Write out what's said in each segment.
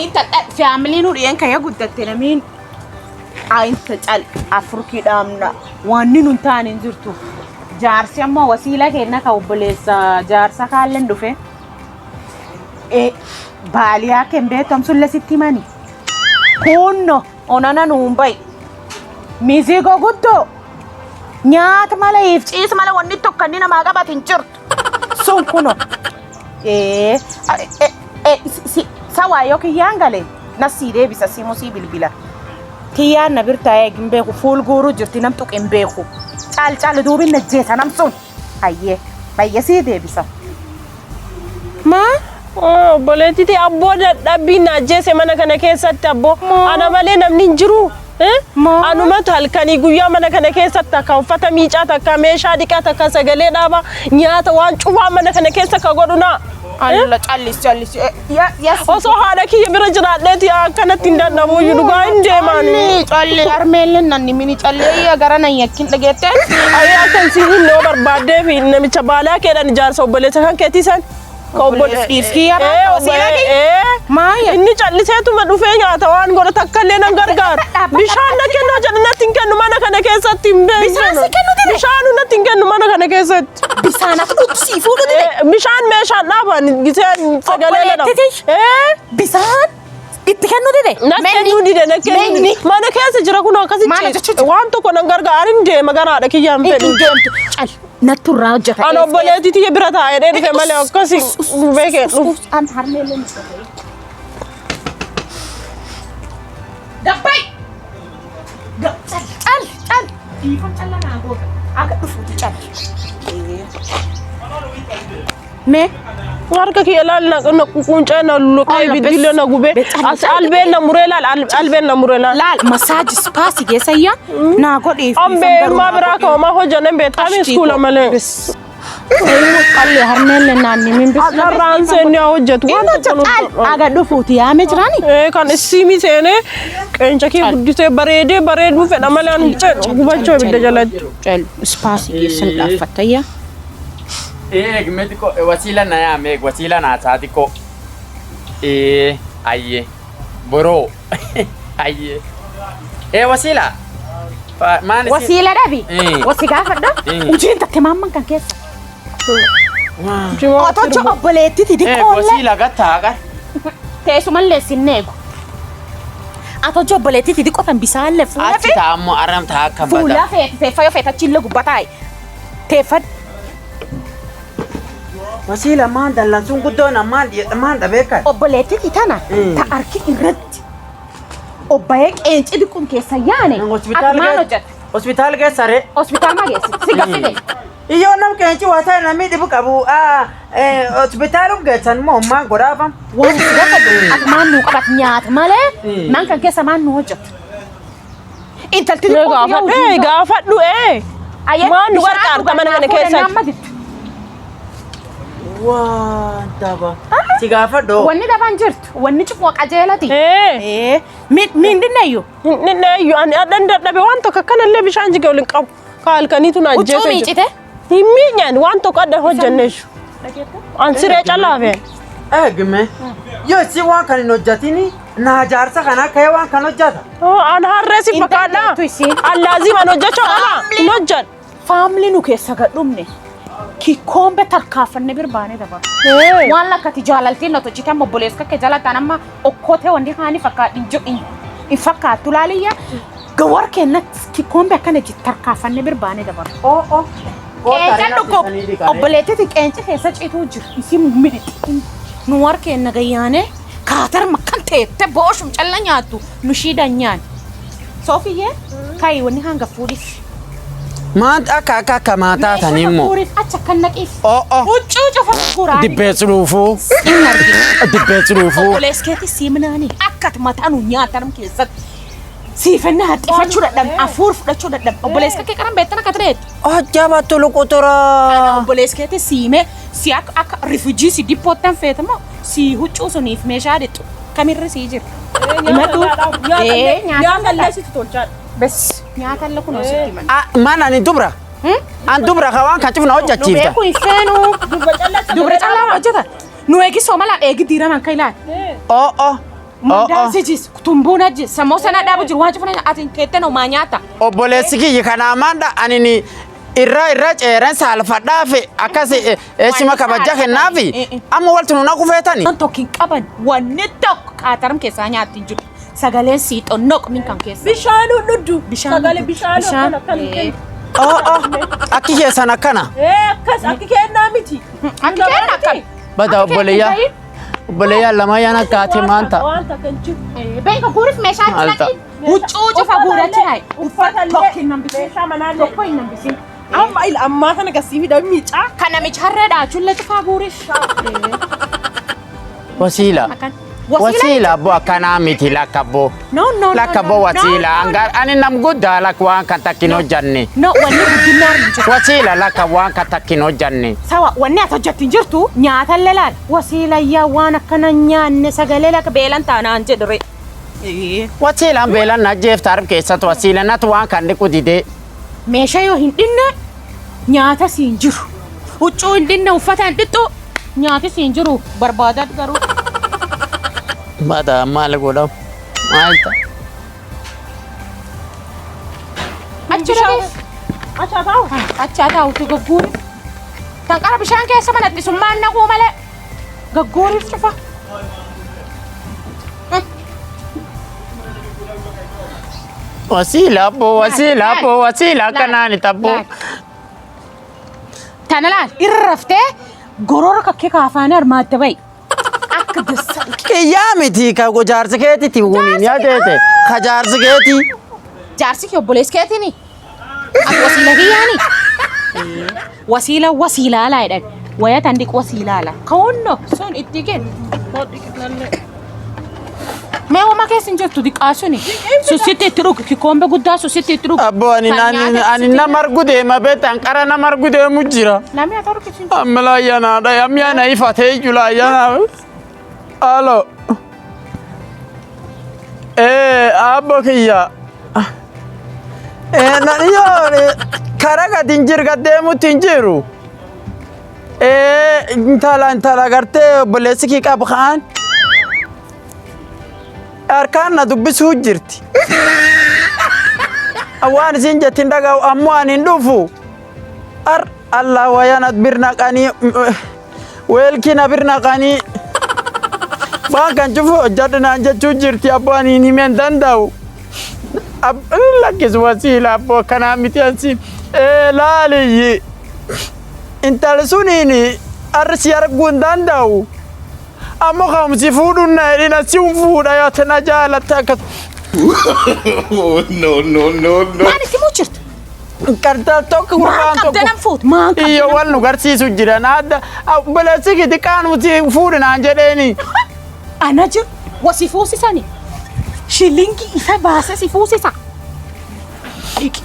Intal faamiliin hudheen kaya guddatte namiin inta cal afurkii dhaamna wanni nun taane hin jirtu. Jaarsi ammoo wasiila kenna ka obboleessa jaarsa kaalleen dhufe. Baaliyaa kan beektu amsulle sitti himani. Kunno onana nuun bayi. Mizigo guddoo nyaata malee if ciisa malee wanni tokko inni namaa qabate hin jirtu. Sun kuno. Sawaa yoo kiyyaan gale nasii deebisa simu sii bilbila. Kiyyaan na bir taa'ee hin beeku fuul guuruu jirti nam tuqe hin beeku. Caal caal duubin na jeesa nam sun. Hayyee bayyee sii deebisa. Maa? Obboleettiti abboo dadhabbiin na ajjeese mana kana keessatti abboo. Ana malee namni hin jiru. Anumatu halkanii guyyaa mana kana keessatti akka uffata miicaa takka meeshaa dhiqaa takka sagalee dhaaba nyaata waan cufaa mana kana keessa ka godhu naa. Alla callis callis. Osoo haadha kiyya bira jiraadheeti akkanatti hin dadhabu iyyuu dhugaa hin deemaani. Calli harmeelleen nanni mini callee gara nan yakkin dhageette. Ayyi akkan si hin yoo barbaaddee fi namicha baalaa keedhaan ijaarsa obboleessa kan keetii san. Obboleessa wasiilaa kiyya? Maaya. Inni calliseetuma dhufee nyaata waan godhu takka illee nan gargaaru. Bishaan na kennaa jedhu natti hin kennu mana kana keessatti hin beeku. Bishaan si kennu dide? Bishaan natti hin kennu mana kana keessatti. Bishaan akka dhugdu sii fuudhu dide? Bishaan meeshaan dhaaban giseen sagalee na dhabu. Obboleettiti? Bishaan itti kennu dide? Na kennuu dide na kennuu dide. Mana keessa jira kun akkasitti. Maal hojjechuu jira? Waan tokko nan gargaaru hin deema garaadha kiyyaan fedhu. Hin deemtu. Cal nattu irraa hojjeta. Ani obboleettii tiyya bira taa'ee dhufe malee akkasi beekee dhufu. An harmeellee ni sodaate. Gabbay! Cal cal cal. Dhiifam calla naa goota. Akka dhufuuti cal. Mee Harka kiyya laal na quncee na luqee ibiddiillee na gubee as albeen na muree laal albeen na muree laal. Laal masaaji ispaasii geessayya naa godhiif. Ambee ilmaa biraa ka'umaa hojjannan beektaami iskuula malee. Qalli harmeellee naanni min bis. Har'aan seenne haa hojjetu waan tokko nu Cal aga dhufuuti yaame jiraani. Kan isiimii seenee qeenca kee guddisee bareedee bareeduu fedha malee ani jedhu gubachuu ibidda jalatti. Cal ispaasii geessan dhaaffattayya. Eeg mee xiqqoo wasiila na yaame eeg wasiila naa isaa xiqqoo. Ee ayyee boroo ayyee. Ee wasiila. Maal isin? Wasiila dhabi. Wasi gaafadha. Ujiin tatte maamman kan keessa. Otocha obboleettiti Eeg diqqoolle. wasiila gattaa qar. Teessumallee sin eegu. Atocha obboleettiti diqqoo tan bisaallee fuula Achi fi ta'a ammoo arram ta'a akka fuula bada. feeti teeffa yoo feete achiillee gubbaa taa'i. Teeffadhu. Wasiila maan dallansuun guddoon ammaan maan dhabee kan. Obboleettiti tana ta harki irratti obbayee qeenci diqquun keessa yaane ati maal hojjette? Hospitaal keessa ree. Hospitaal maa geessite? Si gaffite? Iyyoo nam qeenci waa ta'e namni dhibu qabu hospitaalum geessan moo maan godhaafam. Waan si gaafadhu ati maal nuu qabat nyaata malee maan kan keessa maal nuu hojjette? Intalti Mee xiqqoo gaafadhu ee gaafadhu ee. Maal nu gargaarta mana kana keessatti? Waan daba. Si gaafadhu. Wanni dabaan jirtu wanni cuqqoo qajeelati. Ee. Miindinneeyyu. Inni ani addan dadhabe waan tokko akkanallee bishaan jige waliin qabu. Ka halkaniitu na Huccuu ajjeese. miicite. Hin miinyaan waan tokko adda hojjanneeshu. An siree callaafe. Eegme yoo si waan kan hin hojjetini naa jaarsa kana ka'ee waan kan hojjeta. An harree si fakkaadha. Intalli isiin. An laazima an hojjechuu qaba. Hin hojjedhu. Faamli nu keessa gadhumne kikkoombe tarkaanfanne birbaane dabaru. Waan lakkati jaalaltiin na hojjete amma obboleessa kee jalataan amma okkotee wanti haani fakkaatu hin fakkaattu laaliyya. Gawar kennatti kikkoombe akkana jitti tarkaanfanne birbaane dabaru. Oo oo. Qeenca dhukkub obboleettiti qeenci keessa cituu jiru isin midhixi. Nu warkeen nagayyaane kaatar makkan teette booshum calla nyaattu nu shiidan nyaan. Soofiyyee kayi wanni hanga fuudhif. Maal akka akka akka maataa tanii immoo. Fuudhif acha kan naqiif. Oo oo. Huccuu cufa guraani. Dibbeessi dhuufuu. Hin arginu. Dibbeessi dhuufuu. Obboleessi keetti siimnaani akka ati mataa nu nyaatan keessatti. Siifannaa haxxifachuu dadhabne afuur fudhachuu dadhabne obboleessi kee qaran beektan akka tureetti. Ajjaba tolu qotora. Obboleessi keetti siimee si akka akka rifujii si dippoottan feetamoo si huccuu suniif meeshaa dhixxu kamirra sii jira. Himadhu. Nyaata illee sitti tolchaadha. Bes nyaata illee kunoo sitti himan. Maan ani dubra. An dubra ka waan kan cufna Nu hojjechiifta. beeku hin feenu. Dubra callaa hojjeta. Nu eegi soomalaa eegi diiraman kan ilaali. Oo oo. Mandaasi jis, tumbuun jis, samosa na dhaabu jiru waan cufana ati teettee homaa nyaata. Obboleessi kiyya kanaa maandha ani irra irra ceeran saalfadhaafi akkas eessima kabaja kennaafi amma walti nu naqu feetani. Waan tokko hin qaban wanni tokko qaataram keessaa nyaatti hin jiru. Sagaleen sii xonnoq min kan keessa. Bishaan dhudhu. Bishaan Sagalee dhudhu. bishaan Bishaan, akkana kan eh. kennu. Akki keessan akkana. Eh akkas akki kennaa miti. Akki kenna akkam. Bada obboleeyyaa. Obboleeyyaa lamayyaan akka ati maanta. Waan takka hin jiru. Beeka guuriif meeshaa Maal achi ta'a? naqi. Huccuu cufa guurachi naayi. Uffata Tokko hin hambisin. Meeshaa manaallee. Tokko hin hambisin. Amma ila ammaa kana gasii fidhan miicaa. Kan namicha harree dhaachuullee cufaa guuriif. Wasiila. Akkan. Wasiila abbo akkanaa miti lakka abbo. No, no, no. Lakka abbo no, wasiila. no, no, Angar ani nam guddaa lakka waan kan takkin hojjanne. No, wanni guddinaan hin jiru. Wasiila lakka waan kan takkin hojjanne. Sawa, wanni ati hojjettu hin jirtu nyaata laal. Wasiila yaa waan akkana nyaanne sagalee lakka beelan taanaan jedhure. Wasiilaan beelan na jeefta harka keessatti wasiila natu waan kan dhiqu didee. Meeshaa yoo hin dhinne nyaata si hin jiru. Huccuu hin dhinne uffata hin dhixxu nyaati si hin jiru barbaadan garuu. Bada maal godhamu? Maal ta'a? Achi dhaqee Acha taa'u. achi haa taa'utti gagguuriif. Tan qara bishaan keessa manatti summaan naquu malee gagguuriif cufa. Wasiila abbo wasiila abbo wasiila akkanaan tabbo. Tana laal irra raftee gorora kakkee kaafaanii armaatte ba'i. Akka dassa. Qiyyaa miti ka jaarsi keetiiti wuniin yaa teete ka jaarsi keetii. Jaarsi kee obboleessi keetiini. Ati wasiila kiyyaani. Wasiila wasiilaa laa jedhan. Waya tan dhiqu wasiilaa laa. Kawoonno sun itti kennu. Mee wama keessa hin jirtu diqaa suni. Susitti itti dhugi kikombe guddaa susitti itti dhugi. Abbo ani Kan ani nyaata ani susitti nama argu deema beektan qara nama argu deemu jira. Namni ati argitu hin jiru. Amma laayyanaadha ammaa na ifatee jiru laayyanaa. Alo. Abbo kiyya. Nani yoo karaa gadi hin jiru gad deemutti hin jiru. Intala intala gartee obboleessi kii qabu kaan. Harkaan na dubbisuu jirti. Waan isin jettin dhaga'u ammoo ani hin dhufu. Ar Allah wayaan at bir naqanii weelkii na bir naqanii. Waan kan cufu hojjedhu naan jechuu jirti abboo ani hin himeen danda'u. Lakkisu wasiila abboo akkanaa miti ansi. Laaliyyi. Intalli suniin arri si arguu hin danda'u. Ammoo ka'umsi fuudhuun na jedhin asi hin fuudha yoo ta'e na jaalatte akkas. Oh, no, no, no, no. Maal itti muchirtu? Qarxaa tokko Maal gurbaan qabda tokko. nan fuut? Maal qabda Iyyo nan wal nu garsiisu jiran adda obboleessi kiti qaanuti fuudhi naan jedheeni. Ana jiru wasi fuusisani. Shilingii isa baasee si fuusisa. Dhiqi.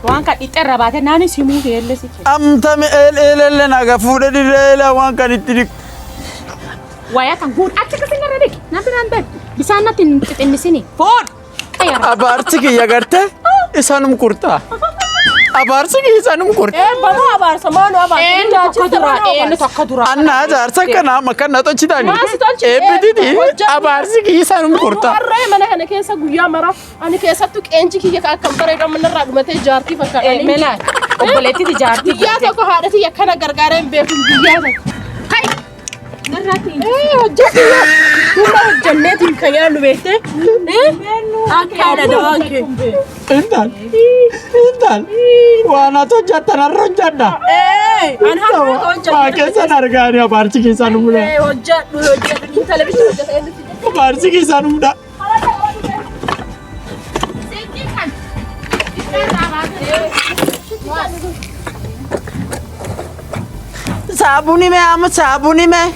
Waan kan dhixxe irra baate naani simuu feelle si kenna. Amtami eelelle naga fuudhe dirree waan kan itti dhiqu. Wayaa kan guun achi akkasii narra dhiqi. Na biraan bari. Bisaan natti hin xixinnisini. Fuudh. Qayyara. Abaarsi kiyya gartee isanum kurtaa. Abaarsi kiyya isanum kurtaa. Eh banuu abaarsa maanuu abaarsa. Eenyu tokko dura eenyu tokko dura. Anna jaarsa kana makka na tolchitani. Maa si tolchite? Eebbititi Hojjedhu. abaarsi kiyya isanum kurtaa. Harree mana kana keessa guyyaa mara ani keessattuu qeenci kiyya ka akkam bareedu amma narraa dhumatee jaartii fakkaata. Melaan obboleettiiti jaartii. Guyyaa tokko haadha tiyya akkana gargaaree hin beeku guyyaa tokko. Kai. Narraatti hin Eh hojjedhu humna hojjenneetiin kan nyaannu beektee. Akka haadha dawaan kee. Intal intal waan ati hojjettan har'a hojjedha. Eh ani harree Waa hojjedhu. keessan argaani abaarsi kiyya isanum dha. Eh hojjedhu hojjedhu intala bishaan hojjeta eenyutti. Abaarsi kiyya isanum dha. Siinqii kan. Irraa baatee. Saabuni mee amma saabuni mee.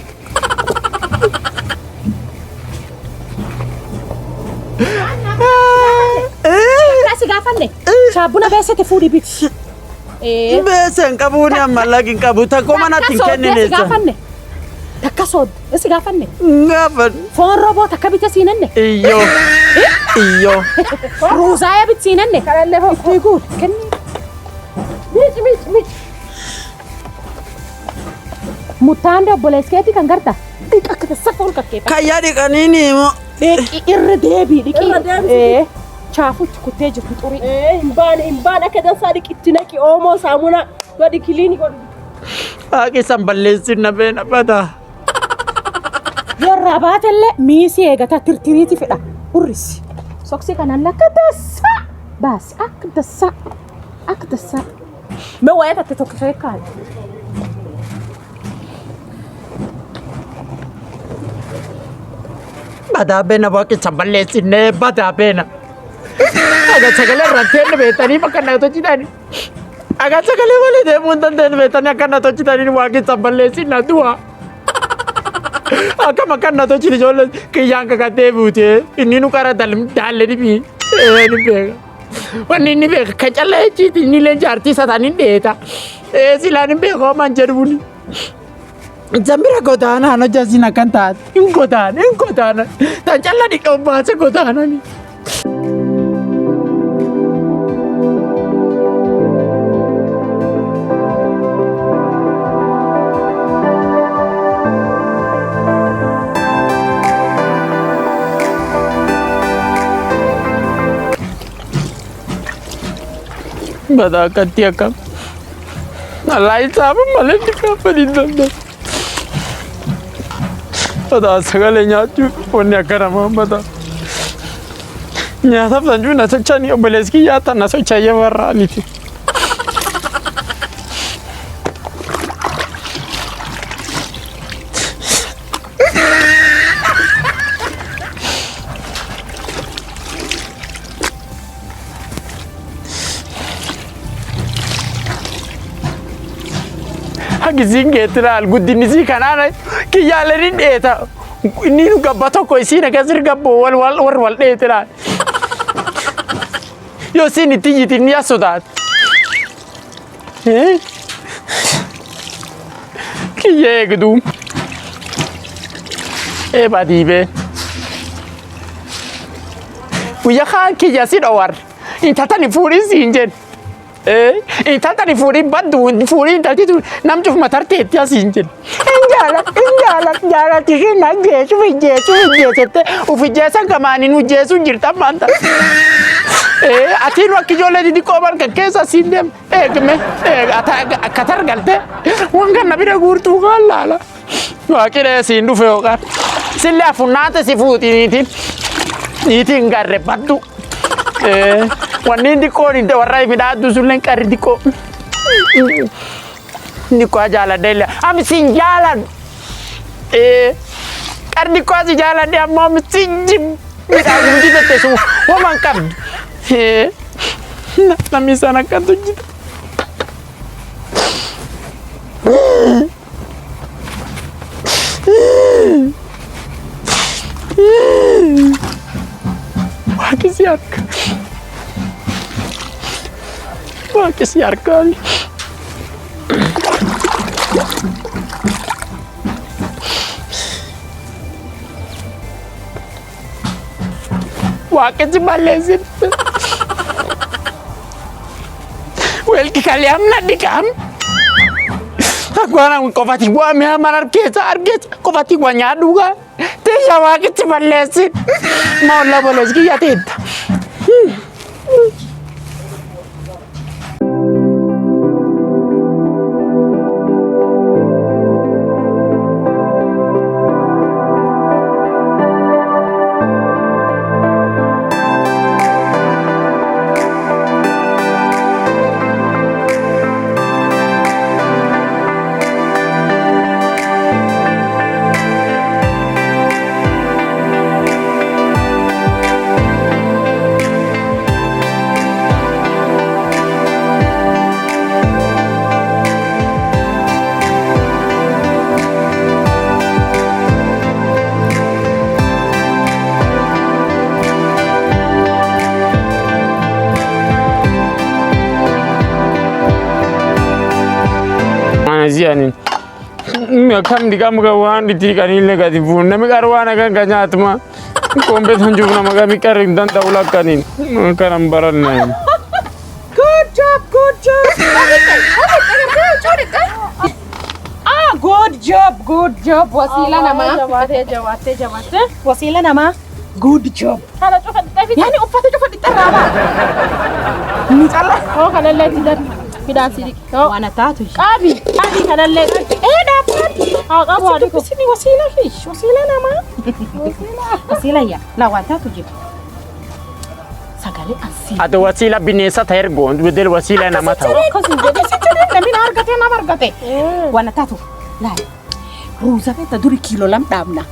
Akkasi gaafanne. Shaabuna beessete fuudhi biti. Beese hin qabuuni amma lagi hin qabu takko manatti hin Takka soodde si kennine. gaafanne. Takka soodde si gaafanne. Gaafan. Foon roboo takka bite siinanne. Iyyoo. Iyyoo. Ruuzaaya bit siinanne. Kanallee foon Itti guut kenni. Miici miici miici. Muttaande obboleessi keetii kan garta. Dhiqa akka tasaa fuul kakkee. Kayyaa dhiqaniini immoo. Dhiqi irra deebii dhiqi. Irra deebisi. Ee chaafutti kuttee jirtu xurii. Ee hin baane hin baane akka dansaa dhiqitti naqi oomoo saamunaa godhi kiliini godhi. Waaqi san balleessin na beena badaa. Yoo irraa baatellee miisii eegata tirtiriiti fedha. Urrisi. Soksii kanaan akka tasaa baasi akka tasaa akka tasaa. Mee waa'ee tatte tokko ta'e kaa'e. Badaa beena waaqi san balleessinee badaa beena. Aga sagalee irraan teenne beektanii bakka na tolchitani. Aga sagalee malee deemuu hin dandeenye beektanii akka na tolchitanii waaqi san balleessin na du'a. Akkam akka na tolchiti ijoolleen kiyyaan kakatee buutee inni nu qara daalle ni bii. Ee ni beeka. Wanni inni beeka kan callaa jechiiti inni illee jaartii isaa ta'an hin dheeta. Ee silaan hin beeku homaan jedhuuni. Jambira godaanaan hojjasin akkan taate hin godaana hin godaana tan calla dhiqoo baase godaanani. Badaa akkatti akkam. Alaa saafu malee dhiqaafanii hin danda'u. Badaa sagalee nyaachuu wanni akka namaa badaa. Nyaataaf sanjuu na socho'anii obboleessi kiyyaa tan na socho'ee warraaniti. Hagisiin geettiraal guddinni isii kanaan kiyyaaleen hin dheeta. Inni nu gabba tokko isiin akkas gabboo wal wal warra wal dheetiraal. Yoo isiin itti iyyiti inni as sodaata. Kiyya eegduu. Ee badiibee. Guyyaa kaan kiyya si dhowar. Intaltani fuudhin siin jedhe. Intaltani fuudhin baddu fuudhin intalti tun namni cufuma tarteetti asiin jedhe. Hin jaaladha hin jaaladha jaalatti isheen ajjeesu ijjeesu ijjeesette uf ijjeessan kamaaniin ujjeesu jirta ammaan tana. Atiin akka ijoollee xixiqqoo barka keessa siin deem eegme akka targalte waan kana bira guurtuu kaan laala. Waaqni siin dhufe yookaan sillee afunnaate si fuuti niitiin niitiin garre baddu. Wanni xiqqoon warra midhaaddu sulleen qarri xiqqoo. Xiqqoo jaaladha illee ami siin jaaladhu. Qarri xiqqoo si jaaladhe ammoo ami siin jibbu midhaagumti tette sun homan qabdu. Namni isaan akkantu hojjeta. Waaqni si harka. Waaqni si harka. Waaqni si balleessin. Welki kaliam na dikam. Aku qofati bu'aa mi'a mana argeessa argeessa qofati waa nyaadhu gaa. Teessaa waaqichi balleessin. Maalla bolees kiyya teetta. Mana si'anin. Akkam dhiqamu kan waan itti dhiqanii gadi bu'uun namni qaru waan akkan kan nyaatuma. Kombee tan jiru nama gami qarri hin danda'u lakkaniin. Kanan baranne. Good job, good job. Ah, Good job, good job. Wasiila namaa. Jabaatee jabaatee jabaatee. Wasiila namaa. Good job. Kana cufa dhixxee fi. Yaani uffata cufa dhixxarraa baa. Ni calla. Hoo kanallee itti darbi. Midhaan si dhiqi. Hoo. Waan taatu. Qaabi. Qaabi kanallee. Ee dhaabbatu. Haa qabu haa dhiqu. Dubbisni wasiila fi wasiila namaa. Wasiila yaa. Laa waan taatu jiru. Sagalee ansii. Ati wasiila bineensa ta'e ergoon bedel wasiila nama ta'u. Akkasi jedhee namni na argate nama argate. Waan taatu laal. Ruuza feeta duri kiiloo lam dhaabna.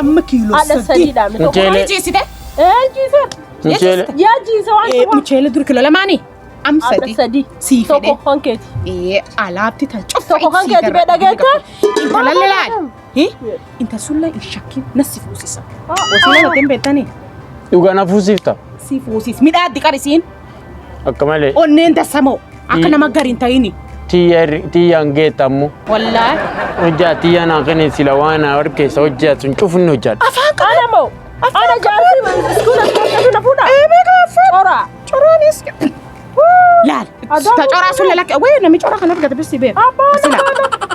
Amma kiiloo Haadha sadii sadii. dhaabne. Tokko. Mucheele. Jiisite. Ee jiise. Mucheele. Yaa jiise waan cufa. Mucheele duri kiiloo lamaani. Am Haadha sadii. sadii. Sii fedhe. Tokko kan keeti. Ee alaabti tan cufa. Tokko kan keeti bee dhageette. Intala laal. Inta sulla hin shakkin na si fuusisa. Wasiila nateen beektanii? Dhugaa na fuusifta. Si fuusis. Midhaaddi qarisiin. Akka malee. Onneen dassamoo. Akka nama gari hin ta'ini. Tiyyaan geetammu. Wallaahi. Hojjaa tiyyaan haqanii sila waan harkeessa hojjaa sun cufni hojjaadha. Afaan qaba. Ana moo. Ana jaarsi iskuula iskuula na fuudha. Ee beekaa. Cora. Coraanis. Laal. Ta coraa sun lalakka. Wayii namni coraa kana argate bisi beeku. Abbaan Asila.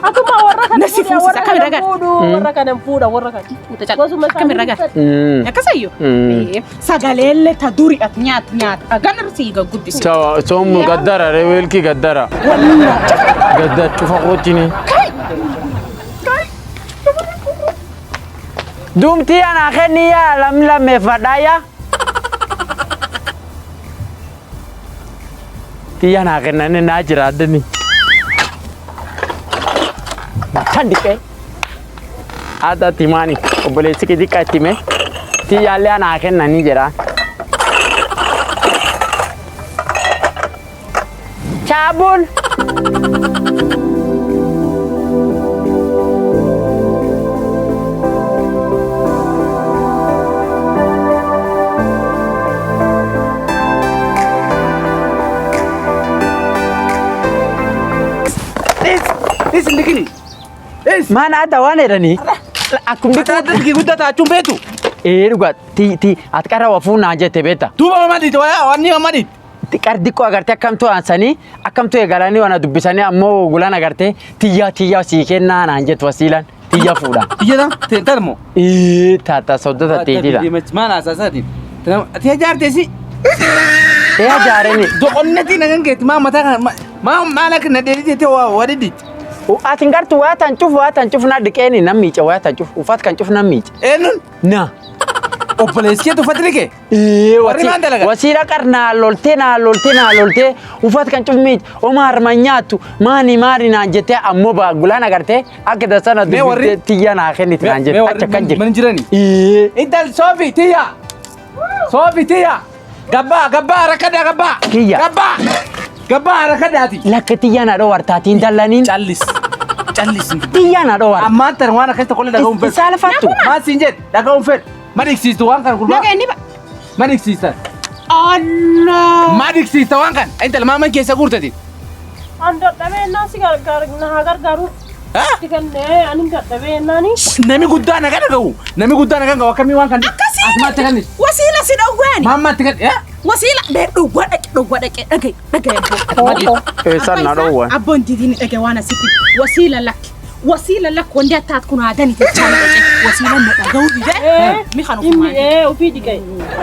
Akkuma warra kana Nasi fuudha, fuusisa, warra akkami kana ragaa? fuudhu, warra kana fuudha, warra kana. Fuuta cal. Gosuma Akkami isaanii ragaa? Akkasayyoo. Mm. Sagaleellee ta duri ati nyaat nyaat. Agan sii guddisi. Soomu gaddara reweelkii gaddara. Wallaa. Gaddara cufa qootini. Dumtii ana kenniyaa lam lammeeffadhaaya. Tiyya naa kennanii naa jiraadani. Kan dhiqee. Haadha timaani obboleessi kee xiqqaa itti hime. Tiyyaallee anaa kennanii jedhaan. Chaabul. Is ndikini. Is. Maan adda waan jedhanii. Akkuma Ati adda dikii guddaa taachuun beektu. Ee dhugaa ti ti ati qara wafuu naa jette beekta. Duuba mamadiiti wayaa wanni mamadiiti. Qar diqqoo agartee akkamtu aansanii akkamtu eegalanii waan dubbisanii ammoo gulaan agartee tiyyaa tiyyaa sii kennaa naan jettu wasiilaan tiyya fuudha. Tiyya tan tan moo. Ee taata soddota teetidha. Maal haasaasaati? Ati ajaarteesi. Ee ajaareni. Doqonnetii nagan keetti maa mataa kana maa maal akka na dheedhii jettee waa wadidi. Ati gartuu waa tan cufu waa tan cufu na dhiqeeni nan miica waa tan cufu uffata kan cufu nan miica. Eenyuun Na. obboleessi keetu uffata dhiqe. Ee Warri maal dalagan? wasiila qar naa loltee naa loltee naa loltee uffata kan cufu miica oma harma nyaattu maani maani naan jettee ammoo ba gulaan agartee akka dasana Mee warri- dubbistee tiyya naa kenniti naan jette acha kan jiru. Mana jirani. Ee Intal Soofi tiyya. Soofi tiyya. Gabbaa gabbaa rakkadhaa gabbaa. Kiyya. Gabbaa. Gabbaa rakkadhaati. Lakka tiyya na dhowartaatiin dallaniin Callis. Callis. tiyya na dhowar. Ammaan tan waan akkasii tokkollee dhaga'uun fedhu. Saalfattu. Maal siin jedhe dhaga'uun fedhu. Ma dhiqsiistu waan kana gurbaa. Naga inni ba. Ma dhiqsiistan. Allah. Ma dhiqsiista waan kana. Intal maaman keessa guurtati. An dadhabee ennaan si gargaar na haa gargaaru. Itti kennee ani dadhabee ennaani. Nami guddaa naga dhaga'u. Nami guddaa naga dhaga'u akkamii waan kana. Akkasii. Asumaatti kannis. Wasiila si dhowwaani. Maammaatti kan. Wasiila bee dhowwa dhaqe dhowwa dhaqe dhagaye dhagaye abboo. Eessaan na dhowwan. Abboon didiin dhagaye waan asitti wasiila lakki. Wasiila lakki wanti attaat kun aadaan itti chaala dhaqe wasiila na dhaga'uu dide. Mi kan Inni ofumaan. ee ofii dhiqe.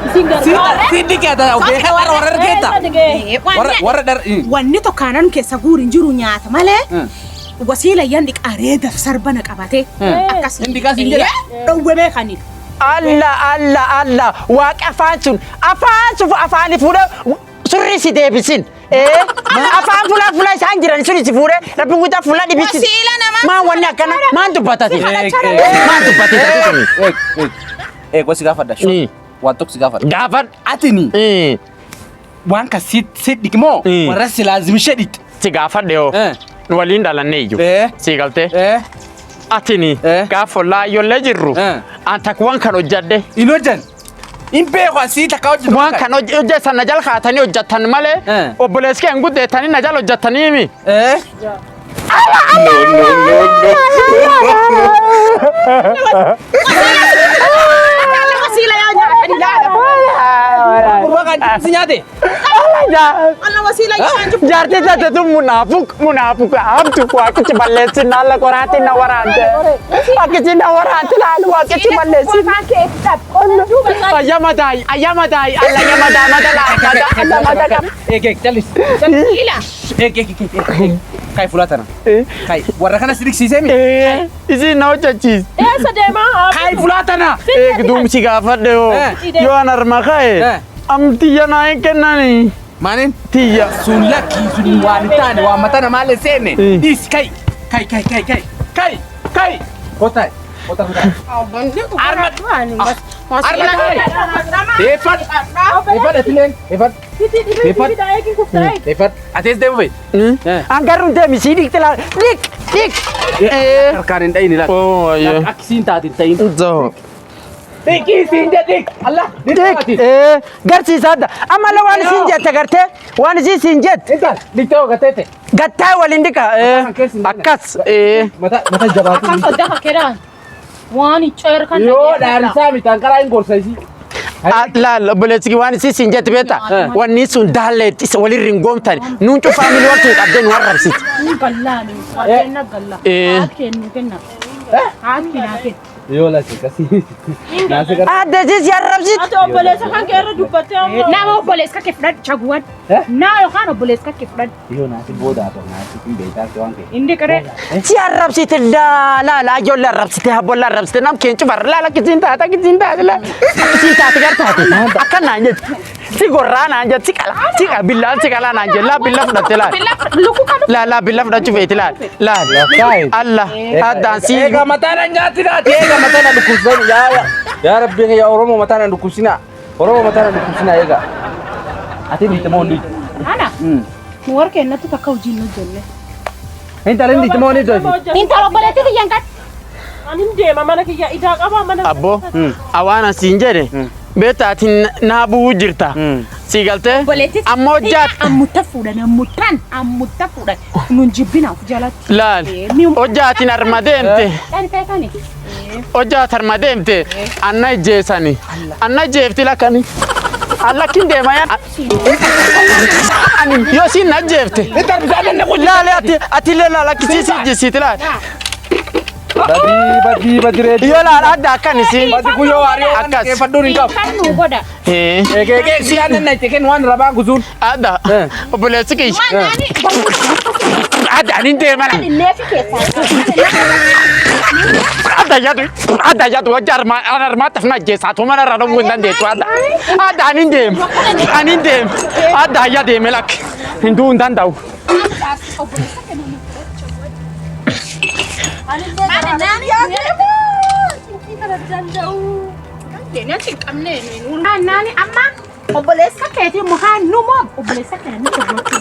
Isin gargaara. Si dhiqee beekaa warra warra argeetta. Dhiqe. Warra warra dhar. Wanni tokkaanan keessa guur hin jiru nyaata malee. Wasiila yan dhiqareeda sarbana qabate. Akkas. Hin dhiqaa siin jedha. Dhowwe beekanii. Alla alla alla waaqa afaan sun afaan sun afaani fuudhee surri si deebisin. Ee afaan fuula fuula isaan jiran sun si fuudhee rabbi guddaa fuula dhibisin. Wasiila namaa. Maan wanni akkana maan dubbatati? Maan dubbatati suni? Eeg wasi gaafadha. Ni. Waan tokko si gaafadha. Gaafan. Atini waan kan si dhiqi moo Mm. warra si laazimishee dhiqe. Si gaafadhe hoo. Nu waliin dhalannee iyyuu. Si galtee. Atini gaafa laayyollee jirru. An takka waan kan hojjadhe. Hin hojjan. Hin beeku asii takka hojjetu. Waan kan hojjetan na jala kaatanii hojjetan malee obboleessi kee hin guddeettanii na jala hojjetanii mi. No, no, no, no. Wasiila yaa nyaatanii laala. Gurbaa kan si nyaate. Alla wasiila jedhaan jiru. Jaartii taate tun munaafuq munaafuq hamtu waaqichi balleessin alla qoraatiin na waraante. Waaqichi na waraante laal waaqichi balleessin. Ayyama taayi ayyama taayi alla ayyama taa mata laal mata alla mata qaba. Eeg eeg callis. Ila. Eeg eeg eeg eeg. Kai fuula tana. Kai warra kana si dhiqsiisee mi? Isin na hojjechiis. Eessa deemaa? Kai fuula tana. Eegduumsi gaafadhe hoo yoo an harma ka'e am tiyya naa hin kennani. Maaliin? Tiyya. Sun lakkii sun waan hin taane waan mataa namaallee seenne. Dhiisi kai kai kai kai kai kai kai. Kottaa kottaa kottaa. Arma arma kai. Eeffadhu eeffadhu atileen eeffadhu eeffadhu eeffadhu atees deemu fa'i. Angarruun deemi sii dhiqxe laal dhiq dhiq. Harkaan hin dhayini laal. Oo ayyee. Akkisiin taate hin ta'in. Zoo. Dhiqii siin jedhi. Allah Dhiq garsiisaadha. Amma la waan isiin jette gartee waan isiin siin jette Intal dhiqxee hoo gatteete. gattaa waliin dhiqa. Akkas. Mata mata jabaatu. Akkan soddaa kakkeedhaan. Waan iccoo kan Yoo dhaarisaa miti anqaraa hin gorsa isii. Laal obboleessi waan isiin siin jette beektaa wanni sun daallee walirra hin goomtani nuun cufaa miili wartuu qabdee nu arrabsiti. Gallaani. Kenna galla. Haati kennu kenna. Haati naa kenna. Yoo lasse kasii. Naase gara. Adda isiin si arrabsiti. Ati obboleessa kan kee irra dubbattee amma. Nama obboleessa kee fudhadhu chaguwan. Naa yookaan obboleessa kee fudhadhu. Yoo naase booda haa ta'u naase kun beektaa waan ta'eef. Inni qiree. Si arrabsite laala ijoollee arrabsite habbolla arrabsite nam keen cufar laala akkisiin taate akkisiin taate laala akkisiin taate gar taate akkan naan jette si gorraa naan jette si qala si qala billaan si qalaa naan jette laa billa fudhatte laal Lukkuu kan laa laa billa fudhachuu feeti laal laal alla addaan si Eega mataa na nyaatti naati eega mataa na dhukkubsan yaa yaa yaa rabbi yaa Oromoo mataa na dhukkubsina Oromoo mataa na dhukkubsina eega. Ati dhiite moo hin Ana. Nu warra kennatu takka hojii hin hojjenne. Intala hin dhiite moo hin dhiite? Intala obboleettii kiyyaan kan. Ani hin deema mana kiyya idaa qabaa mana. Abbo awaan asiin jedhe beektaa ati naa bu'uu jirta si galtee Obboleettii. ammoo jaat Ammutta fuudhan ammuttaan ammutta fuudhan nun jibbinaaf jalatti. laal hojjaatiin harma deemte. Dhantee kani. Hojjaa tarma deemte anna ijjeessani anna ijjeefti lakkani allakkin deema yaa ani yoo siin na ijjeefte laale ati ati illee laal akkisii si ijjisiiti laal Badii badii badii reedi. yoo laal adda akkan isiin Badii guyyoo waariyoo waan Akkas. dhaggeeffadhuun hin qabu. Kan nu godha. Eeg eeg eeg si aannan na itti kennu waan rabaa guzuun. Adda obboleessi kiyya adda ani deema laal Leefi keessaa. adda yaadu adda yaadu hojja armaa tafna ijjeessaa tu mana irraa dhowwuu hin dandeettu adda adda ani deema ani deema adda ayya deeme lakki hin du'uu hin danda'u. Naani amma obboleessa keetii mukaan nu moo obboleessa keenya nu gochuu.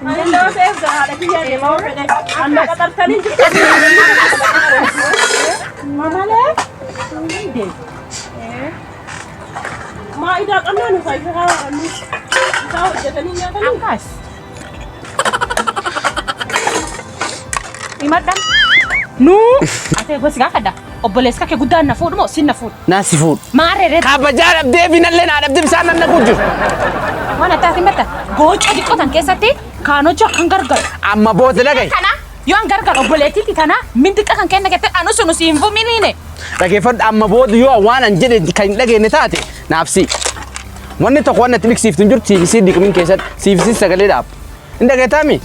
Ani nama seef haadha kiyya deemaa yoo fedhe. Anna qaxartanii jirtu. Mamalee. Maa idaa qabnaa nu fayyadu haa nu. Isaa hojjetanii nyaatanii. Akkas. Himadhan. Nu ate gosi gaafadha. Obboleessa kee guddaan na fuudhu moo sin na fuudhu? Naa si fuudhu. Maarree Kabajaa dhabdee finallee naa dhabdee bishaan nan naquu jiru. waan adda himatta. Gocha xiqqootan keessatti kaan hojii akkan gargaaru. Amma booda dhagaye. Kana yoo an gargaaru obboleettiitti tana min xiqqa kan kenna kette anu sunu siin fuminiine. Dhageeffadhu amma booda yoo waan an jedhe kan hin dhageenye taate naaf si. Wanni tokko waan natti dhiqsiiftu hin jirtu siif isii dhiqmin keessatti siif isii sagalee dhaab. Hin dhageettaami?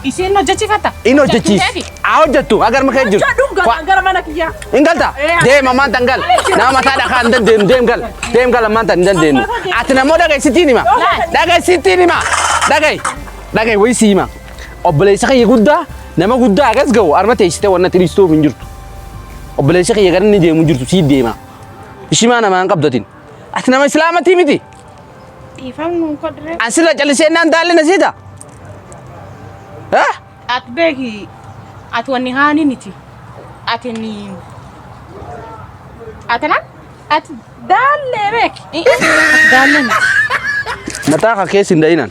Isiin hojjechiifatta. Hin hojjechiis. Haa hojjettu agar makee jiru. Hojjedhuuf galaan gara mana kiyyaa. Hin galta? Deem ammaan tan gal. Nama mataa dhakaa hin dandeenyu deem gal. Deem gal ammaan tan hin dandeenyu. Ati namoo dhagaye sittiin hima. Dhagaye sittiin hima. Dhagaye. Dhagaye wayii si hima. Obboleessa kiyya guddaa nama guddaa akkas ga'u harma teessitee waan natti dhiistuuf hin jirtu. Obboleessa kiyya gara inni deemu hin jirtu sii deema. Ishimaa namaa hin qabdatin. Ati nama islaamatii miti. Dhiifamnu kodree. An sila callisee naan daalle na siita. Ati beeki ati wanni haani niti. Ati ni ati lan ati daallee beeki. Ati daallee miti. Mataa ka keessa hin da'inan.